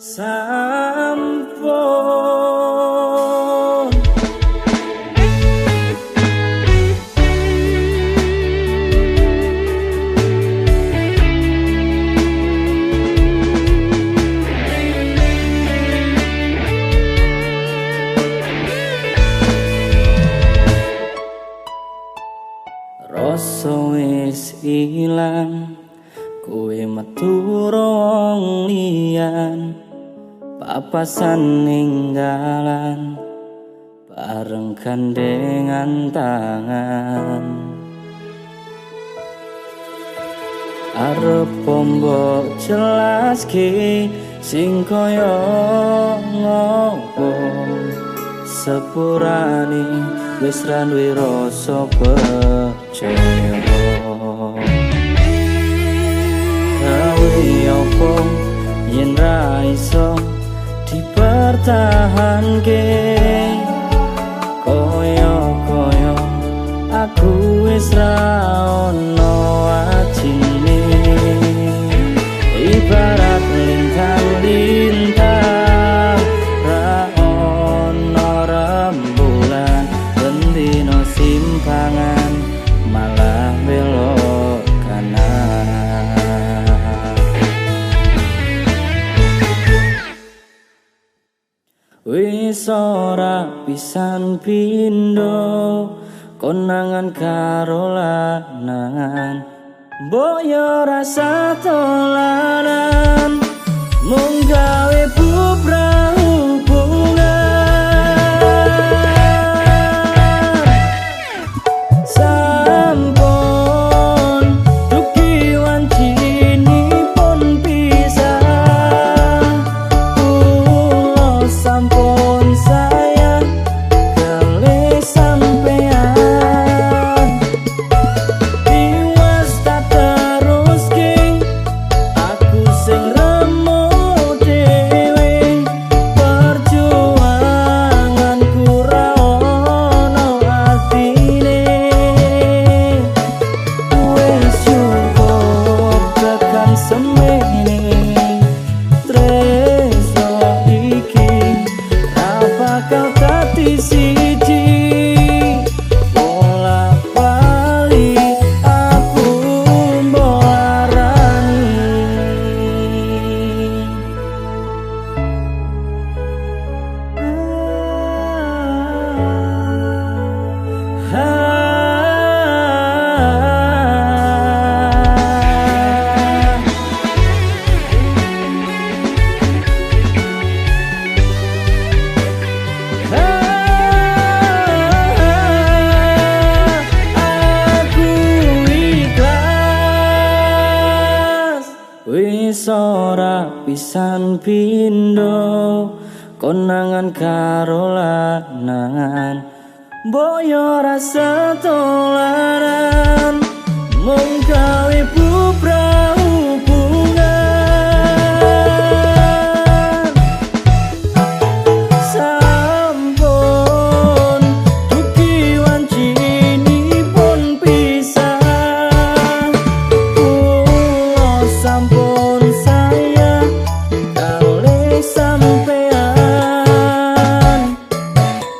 Sampun. Rasa wis ilang, kowe metu wong liyan, papasan ning dalan bareng gandengan tangan. Arep mbok jelaske sing kaya ngopo, sepurane wis ra duwe rasa kecewa. Gawe opo yen ra iso dipertahanke, koyo-koyo aku wis ra ono ajine. Ibarat lintang-lintang ra ono rembulan, bendino simpangan malah belok kanan. Wis ora pisan pindho konangan karo lanangan, mbok yo rasa tolanan mung gawe bubrah hubungan. Sampun dugi wancinipun pisah, kula sampun sayang kalih sampean. Tiwas tak teruske aku sing remuk dhewe, perjuanganku ra ono artine. Wis cukup tekan semene, tresno iki ra bakal dadi siji. Bola bali aku mbok arani. Aku ikhlas. Wis ora pisan pindho konangan karo lanangan, mbok yo rasa tolanan mung gawe bubrah hubungan. Sampun dugi wancinipun pisah, kula sampun sayang kalih sampean.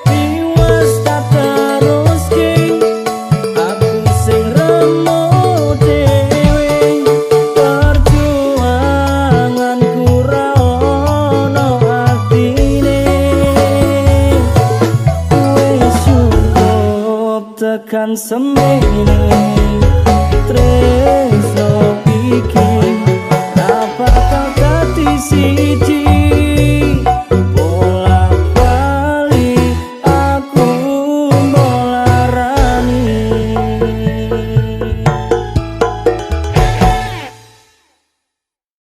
Tiwas tak teruske aku sing remuk dhewe, perjuanganku ra ono artine. Wis cukup tekan semene, tresno